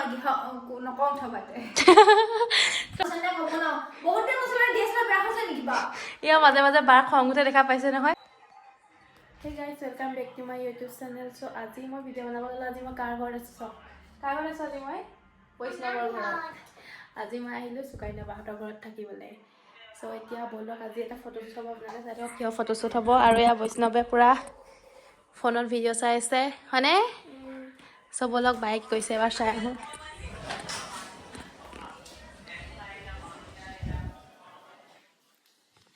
নকওঁ থবাতে। বহুতে মছলা দি আছিলে, বেয়া হৈছে নেকি বাৰু? এয়া মাজে মাজে বাৰ খং উঠে, দেখা পাইছে নহয়। Hey guys, welcome back to my YouTube channel. So আজি মই ভিডিঅ' বনাব ল'লোঁ। আজি মই কাৰ ঘৰত আছোঁ চাওক। কাৰ ঘৰত আছোঁ আজি? মই বৈষ্ণৱৰ ঘৰত। আজি মই আহিলোঁ সুকন্যা বাহঁতৰ ঘৰত থাকিবলৈ। চ' এতিয়া ব'লক, আজি এটা ফটোশ্বুট হ'ব। আপোনালোকে চাই থাকক কিয় ফটোশ্বুট হ'ব। আৰু এয়া বৈষ্ণৱে পূৰা ফোনত ভিডিঅ' চাই আছে, হয়নে? চ' ব'লক, বায়ে কি কৰিছে এবাৰ চাই আহোঁ।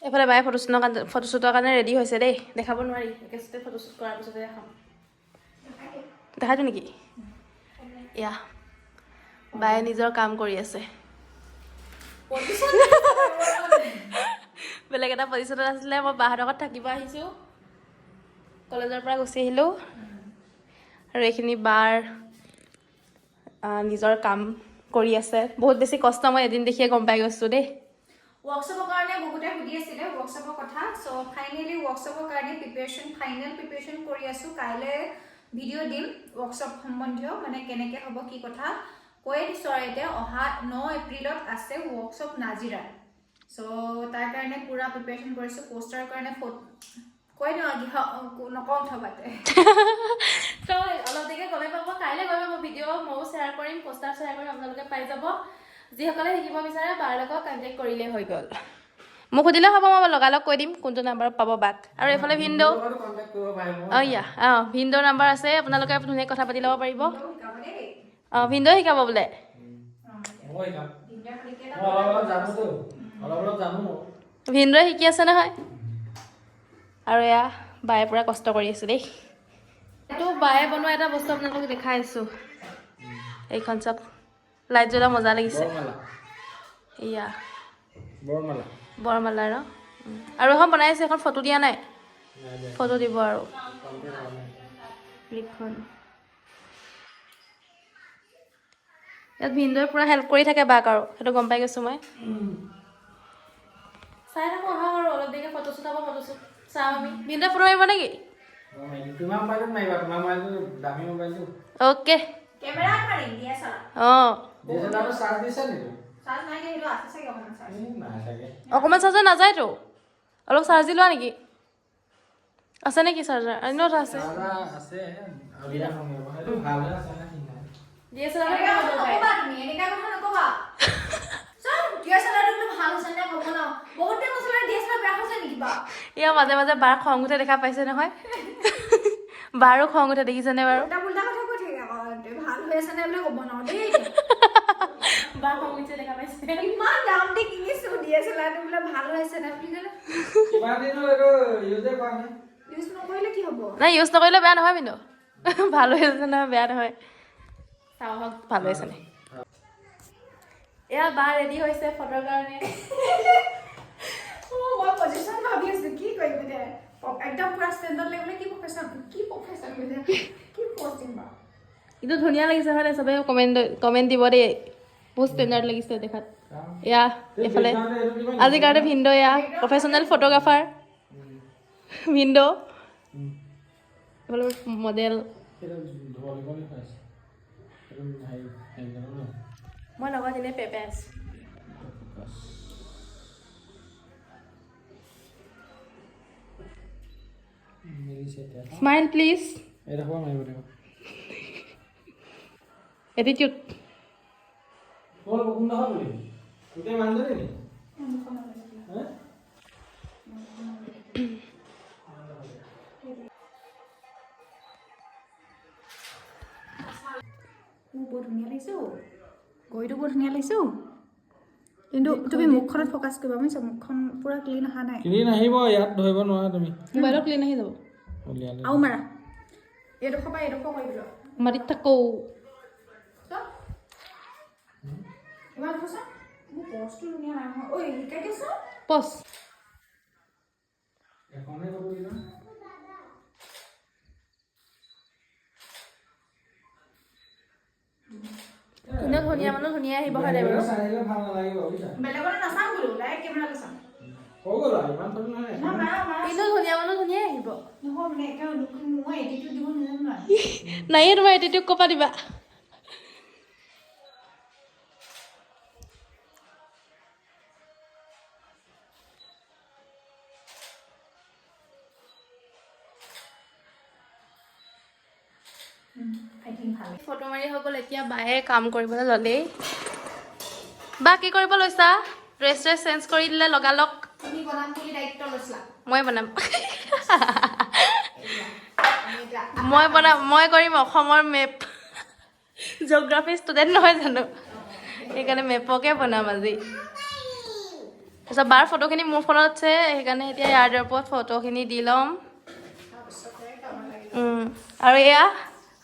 এইফালে বায়ে ফটোশ্বুটৰ কাৰণে ৰেডি হৈছে দেই। দেখাব নোৱাৰি, একেচোতে ফটোশ্বুট কৰাৰ পিছতে দেখাম। দেখাই দিওঁ নেকি? এয়া বায়ে নিজৰ কাম কৰি আছে। বেলেগ এটা পজিশ্যনত আছিলে। মই বাহঁতৰ ঘৰত থাকিব আহিছোঁ, কলেজৰ পৰা গুচি আহিলোঁ। আৰু এইখিনি বাৰ নিজৰ কাম কৰি আছে। বহুত বেছি কষ্ট, মই এদিন দেখিয়ে গম পাই গৈছোঁ দেই। ৱৰ্কশ্বপৰ কাৰণে বহুতে সুধি আছিলে ৱৰ্কশ্বপৰ কথা। চ' ফাইনেলি ৱৰ্কশ্বপৰ কাৰণে প্ৰিপেৰেশ্যন, ফাইনেল প্ৰিপেৰেশ্যন কৰি আছোঁ। কাইলৈ ভিডিঅ' দিম ৱৰ্কশ্বপ সম্বন্ধীয়, মানে কেনেকৈ হ'ব, কি কথা কৈয়ে দিছোঁ। আৰু এতিয়া অহা 9 এপ্ৰিলত আছে ৱৰ্কশ্বপ নাজিৰাত। চ' তাৰ কাৰণে পূৰা প্ৰিপেৰেশ্যন কৰিছোঁ। পষ্টাৰৰ কাৰণে কৈ দিওঁ আৰু, নকওঁ থবাতে। ত' অলপ দেৰিকৈ গমেই পাব, কাইলৈ গমেই পাব। ভিডিঅ' ময়ো শ্বেয়াৰ কৰিম, পষ্টাৰ শ্বেয়াৰ কৰিম, আপোনালোকে পাই যাব। যিসকলে শিকিব বিচাৰে, বাৰ লগত কণ্টেক্ট কৰিলেই হৈ গ'ল। মোক সুধিলে হ'ব, মই লগালগ কৈ দিম কোনটো নাম্বাৰত পাব বাক। আৰু এইফালে ভিনদেউ। অঁ, ইয়া, অঁ, ভিনদেউৰ নাম্বাৰ আছে, আপোনালোকে ধুনীয়াকৈ কথা পাতি ল'ব পাৰিব। শিকাব দেই। অঁ, ভিনদেউ শিকাব বোলে। মই শিকাম। মই অলপ অলপ জানোতো, অলপ অলপ জানো। ভিনদেউৱে শিকি আছে নহয়। আৰু এয়া বায়ে পূৰা কষ্ট কৰি আছে দেই। এইটো বায়ে বনোৱা এটা বস্তু আপোনালোকক দেখাই আছোঁ। এইখন চাওক, লাইট জ্বলা, মজা লাগিছে। বৰমালা। এয়া। বৰমালা। বৰমালাৰ ন? আৰু এখন বনাই আছে, এখন ফটো দিয়া নাই। নাই দিয়া। ফটো দিব আৰু। কমপ্লিট হোৱা নাই। এইখন ইয়াত ভিনদেউৱে পূৰা হেল্প কৰি থাকে বাক আৰু সেইটো গম পাই গৈছোঁ মই। চাই থাকোঁ আহক, আৰু অলপ দেৰিকৈ ফটোশ্বুট হ'ব, ফটোশ্বুট চাওঁ আমি। ভিনদেউৱে ফটো মাৰিব নেকি? মই মাৰিম। তোমাৰ মোবাইলটোত মাৰিবা, তোমাৰ মোবাইলটো দামী মোবাইলটো। অ'কে। কেমেৰাত মাৰিম দিয়া চাৰ। অঁ। ডিএছএলআৰটো চাৰ্জ দিছা নেকি? চাৰ্জ নাই দিয়া, সেইটো আছে চাগে অকণমান চাৰ্জ। এই নাই চাগে। অকণমান চাৰ্জাৰ নাযায়তো। অলপ চাৰ্জ দি লোৱা নেকি? আছে নেকি চাৰ্জাৰ? এনেও আছে। চাৰ্জাৰ আছে আৰু দিয়া সংগে, সেইটো ভাল হৈ আছে নে ঠিক নাই। এনেকা কথা নকবা তুমি, এনেকা কথা নকবা। চব DSLR টো বোলে ভাল হৈছে নে ক'ব ন। বহুতে মছলা DSLR বেয়া হৈছে নেকি বাৰু? এয়া মাজে মাজে বাৰ খং উঠে, দেখা পাইছে নহয়। বাৰো খং উঠে, দেখিছেনে বাৰু? উল্টা পুল্টা কথা কৈ থাকে আকৌ। ভাল হৈ আছে নে বোলে ক'ব নোৱাৰো দেই। বাৰ খং উঠিছে, দেখা পাইছে? ইমান দাম দি কিনিছো DSLR টো, বোলে ভাল হৈ আছে নে বুলি ক'লে। কিমান দিন হ'ল এইটো ইউজে কৰা নাই। ইউজ নকৰিলে কি হ'ব? নাই, ইউজ নকৰিলে বেয়া নহয়, কিন্তু ভাল হৈ আছে নহয়, বেয়া নহয়। চাওঁ আহক ভাল হৈছে নাই। এয়া বা ৰেডি হৈছে ফটোৰ কাৰণে। অ, মই পজিশ্যন ভাবি আছো কি কৰিম এতিয়া। একদম পুৰা ষ্টেণ্ডাৰ্ড লাগিবলৈ কি প্ৰফেশ্যন, কি প্ৰফেশ্যন কৈছে, কি পষ্ট দিম বাৰু? কিন্তু ধুনীয়া লাগিছে হয় নাই? চবে কমেণ্ট দিব দেই। বহুত ষ্টেণ্ডাৰ্ড লাগিছে দেখাত। এয়া এইফালে আজিৰ কাৰণে ভিনদেউ, এয়া প্ৰফেচনেল ফটোগ্ৰাফাৰ ভিনদেউ, এইফালে মডেল। সেইটো ধুব লাগিব নি ফাৰ্ষ্ট? সেইটো হেৰি হেৰি কৰিব ন? মই লগত এনেই পেপে আছোঁ। ফ'কাছ। মিলিছে এতিয়া। Smile please. এইডোখৰ মাৰিব লাগিব। এটিটিউড। ক'ৰ কোনডোখৰ তুলিম? গোটেই মানুহজনী নি? হে? মোৰ বৰ ধুনীয়া লাগিছে অ'। ঘড়ীটো বৰ ধুনীয়া লাগিছে অ'। কিন্তু তুমি মুখখনত ফ'কাছ কৰিবা, বুজিছা? মুখখন পূৰা ক্লিন অহা নাই। ক্লিন আহিব, ইয়াত ধৰিব নোৱাৰা তুমি। মোবাইলত ক্লিন আহি যাব। উলিয়ালে। আৰু মাৰা, এইডোখৰ পৰা এইডোখৰ কৰি লোৱা। মাটিত থাকো। চোৱা। ইমান চোৱা, মোৰ পজটো ধুনীয়া নাই নহয় ঐ, শিকাই দিয়াচোন। পচ। এখনে ফটো দিবা। এনেও ধুনীয়া মানুহ ধুনীয়া আহিব, হয় নাই বাৰু? চাই থাকিলে ভাল নালাগিব, বুজিছা? বেলেগলৈ নাচাম বোলো, ডাইৰেক্ট কেমেৰালৈ চাম। হৈ গ'ল আৰু, ইমান ফটো নহয়। নহয়, মাৰা মাৰা। এনেও ধুনীয়া মানুহ ধুনীয়াই আহিব। নহয়, মানে একে মই এটিটিউড দিব নাজানো নহয়। নাইয়ে, তোমাৰ এটিটিউড ক'ৰ পৰা দিবা? আই থিংক ভাল। ফটো মাৰি হৈ গ'ল। এতিয়া বায়ে কাম কৰিবলৈ ল'লেই। বা, কি কৰিব লৈছা? ড্ৰেছ চেঞ্জ কৰি দিলে লগালগ। তুমি বনাম বুলি দায়িত্ব লৈছিলা। মই বনাম। আমি এতিয়া মই বনাম, মই কৰিম অসমৰ মেপ। জিঅ'গ্ৰাফী ষ্টুডেণ্ট নহয় জানো? সেইকাৰণে মেপকে বনাম আজি। তাৰপিছত বাৰ ফটোখিনি মোৰ ফোনত আছে, সেইকাৰণে এতিয়া ইয়াৰ ওপৰত ফটোখিনি দি ল'ম। তাৰপিছতে কামত লাগিব। আৰু এয়া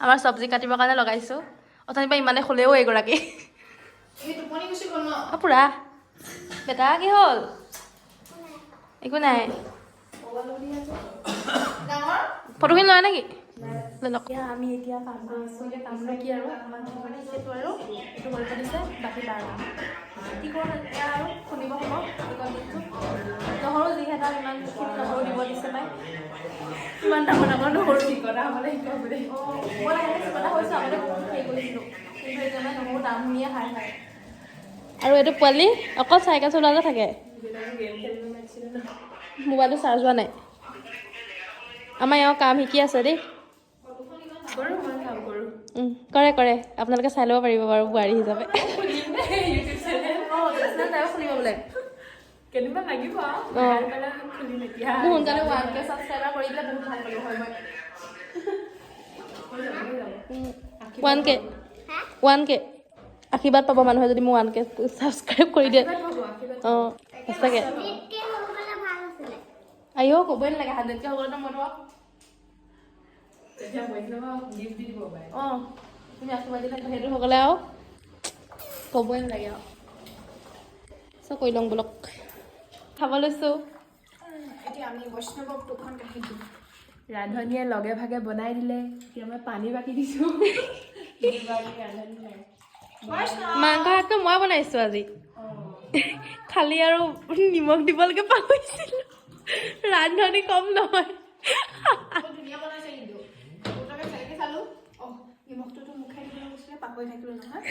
আমাৰ চব্জি কাটিবৰ কাৰণে লগাইছোঁ। অথনিৰ পৰা ইমানে শুলেও এইগৰাকী। এই টোপনি গুচি গ'ল ন? অ পুৰা। বেটা, কি হ'ল? একো নাই। ডাঙৰ। ফটোখিনি লয় নেকি? লৈ লওক। এতিয়া আমি এতিয়া কাম কৰি আছোঁ। এতিয়া কাম কি আৰু, মাংস মানে সেইটো আৰু এইটো কৰিব দিছে, বাকী বাৰ কাম। কি কৰোঁ এতিয়া আৰু খুন্দিব হ'ব এইকণ দিনটো। নহৰু যিহে দাম, ইমানখিনি নহৰু দিব দিছে পাই। ইমান ডাঙৰ ডাঙৰ নহৰু। চিকটা হ'বলৈ শিকাব দেই। অঁ, মই লাহে লাহে চিকটা হৈছোঁ। আগতে বহুত হেৰি কৰিছিলোঁ, কিন্তু এতিয়া মানে নহৰু দাম শুনিয়ে হাই হাই। আৰু এইটো পোৱালি অকল চাইকেল চলোৱাতে থাকে। গেম খেলিব মাতিছিলে ন? মোবাইলটো চাৰ্জ হোৱা নাই। আমাৰ এওঁ কাম শিকি আছে দেই। কৰোঁ, মই কাম কৰোঁ। কৰে কৰে, আপোনালোকে চাই ল'ব পাৰিব বাৰু বোৱাৰী হিচাপে। YouTube channel. অঁ, তাইও খুলিব বোলে। কেইদিনমান লাগিব আৰু। সোনকালে খুলিম এতিয়া। মোৰ সোনকালে 1K subscriber কৰি দিলে বহুত ভাল পালোঁ হয় মই। হৈ যাব, হৈ যাব। 1K, 1K আশীৰ্বাদ পাব মানুহে যদি মোক 1K subscribe কৰি দিয়ে। আশীৰ্বাদ পাব, আশীৰ্বাদ। অঁ, সঁচাকৈ। আইঅ, ক'বই নালাগে, 100K হৈ গ'লেতো মইতো তেতিয়া বৈষ্ণৱক গিফ্ট দি দিব পাৰে। অঁ, তুমি আশীৰ্বাদ দিলে সেইটো হৈ গ'লে আৰু ক'বই নালাগে আৰু। চব কৰি লওঁ ব'লক, খাব লৈছোঁ। এতিয়া আমি বৈষ্ণৱক দুখন কাঁহীত দিম। ৰান্ধনীয়ে লগে ভাগে বনাই দিলে। এতিয়া মই পানী বাকি দিছোঁ, দুগৰাকী ৰান্ধনী নাই। বৈষ্ণৱ। মাংস শাকটো মই বনাইছোঁ আজি, খালি আৰু নিমখ দিবলৈকে পাহৰিছিলোঁ। ৰান্ধনি কম নহয়। বহুত ধুনীয়া বনাইছে কিন্তু। দুটাকে চাৰিকে চালোঁ। অহ, নিমখটোতো মুখে দিবলৈ কৈছিলে, পাহৰি থাকিলোঁ নহয়।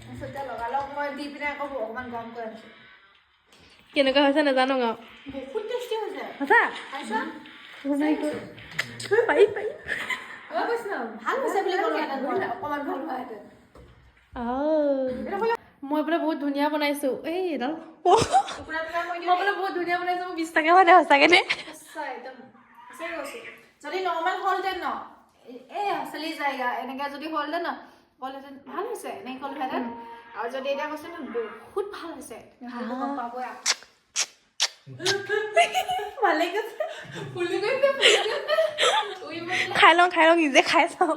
তাৰপিছত এতিয়া লগালগ মই দি পিনে আকৌ অকণমান গৰম কৰি আনিছোঁ। কেনেকুৱা হৈছে নাজানো আৰু। বহুত টেষ্টি হৈছে। সঁচা? খাইছা? পাৰি পাৰি। অ বৈষ্ণৱ। ভাল হৈছে বুলি ক'লোহেঁতেন মই, অকণমান ভাল হোৱাহেঁতেন। মই বোলে বহুত ধুনীয়া বনাইছোঁ। এই এডাল টুকুৰা টুকুৰা মই মই বোলে বহুত ধুনীয়া বনাইছোঁ, মোক 20 টকা মানে সঁচাকে নে? সঁচা, একদম সঁচাকে কৈছোঁ। যদি নৰ্মেল হ'লহেঁতেন ন, এই চলি যায়গা এনেকৈ যদি হ'লহেঁতেন ন, ক'লহেঁতেন ভাল হৈছে এনেকৈ ক'লোহেঁতেন। আৰু যদি এতিয়া কৈছে ন বহুত ভাল হৈছে, তেনেহ'লে গম পাবই আৰু। ভালে কৈছে। ফুলি গৈছে, ফুলি গৈছে। উই মই খাই লওঁ, খাই লওঁ, নিজে খাই চাওঁ।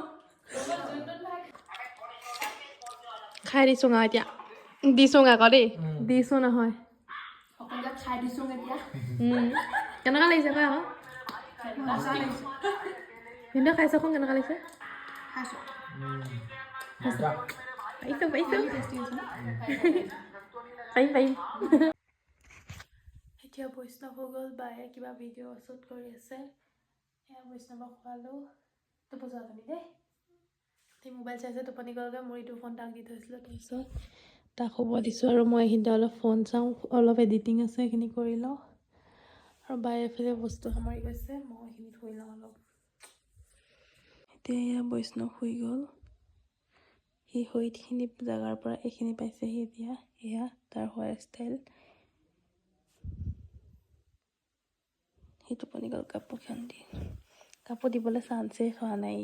খাই দিছোঁ আৰু এতিয়া দিছোঁ আকৌ দেই, দিছোঁ নহয়। সকলোকে খাই দিছোঁ এতিয়া। কেনেকুৱা লাগিছে কোৱা আকৌ। মজা লাগিছে। ভিনদেউ, খাই চাওকচোন কেনেকুৱা লাগিছে। খাইছোঁ। মজা। পাৰিছোঁ, পাৰিছোঁ। টেষ্টি হৈছে ন? পাৰিম, পাৰিম। এতিয়া বৈষ্ণৱ হৈ গ'ল। বায়ে কিবা ভিডিঅ' শ্বুট কৰি আছে। এয়া বৈষ্ণৱক খোৱালোঁ। টোপনি যোৱা তুমি দেই। সি মোবাইল চাইছে, টোপনি গ'লগৈ। মোৰ ইটো ফোন তাক দি থৈছিলোঁ। তাৰপিছত তাক শুব দিছোঁ আৰু মই এইখিনিতে অলপ ফোন চাওঁ, অলপ এডিটিং আছে, সেইখিনি কৰি লওঁ। আৰু বায়ে এইফালে বস্তু সামৰি গৈছে, মই এইখিনি থৈ লওঁ অলপ। এতিয়া এয়া বৈষ্ণৱ শুই গ'ল। সি সেইখিনি জেগাৰ পৰা এইখিনি পাইছেহি এতিয়া। এয়া তাৰ শোৱাৰ ষ্টাইল। সি টোপনি গ'ল। কাপোৰখন দি কাপোৰ দিবলৈ চান্সেই হোৱা নাই।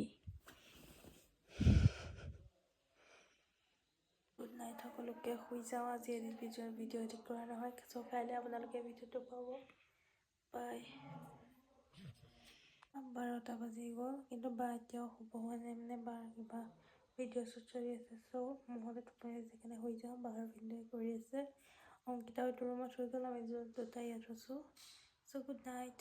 গুড নাইট সকলোকে, শুই যাওঁ। আজি এডিট ভিডিঅ' ভিডিঅ' এডিট কৰা নহয়, চ' কাইলৈ আপোনালোকে ভিডিঅ'টো পাব। বাই। 12টা বাজি গ'ল, কিন্তু বা এতিয়াও শুব হোৱা নাই। মানে বাৰ কিবা ভিডিঅ' শ্বুট চলি আছে। চ' মোৰতো টোপনি আহিছে, সেইকাৰণে শুই যাওঁ। বাৰ ভিডিঅ' কৰি আছে। অংকিতাও এইটো ৰুমত শুই গ'ল, আমি দুটা ইয়াত আছোঁ। চ' গুড নাইট।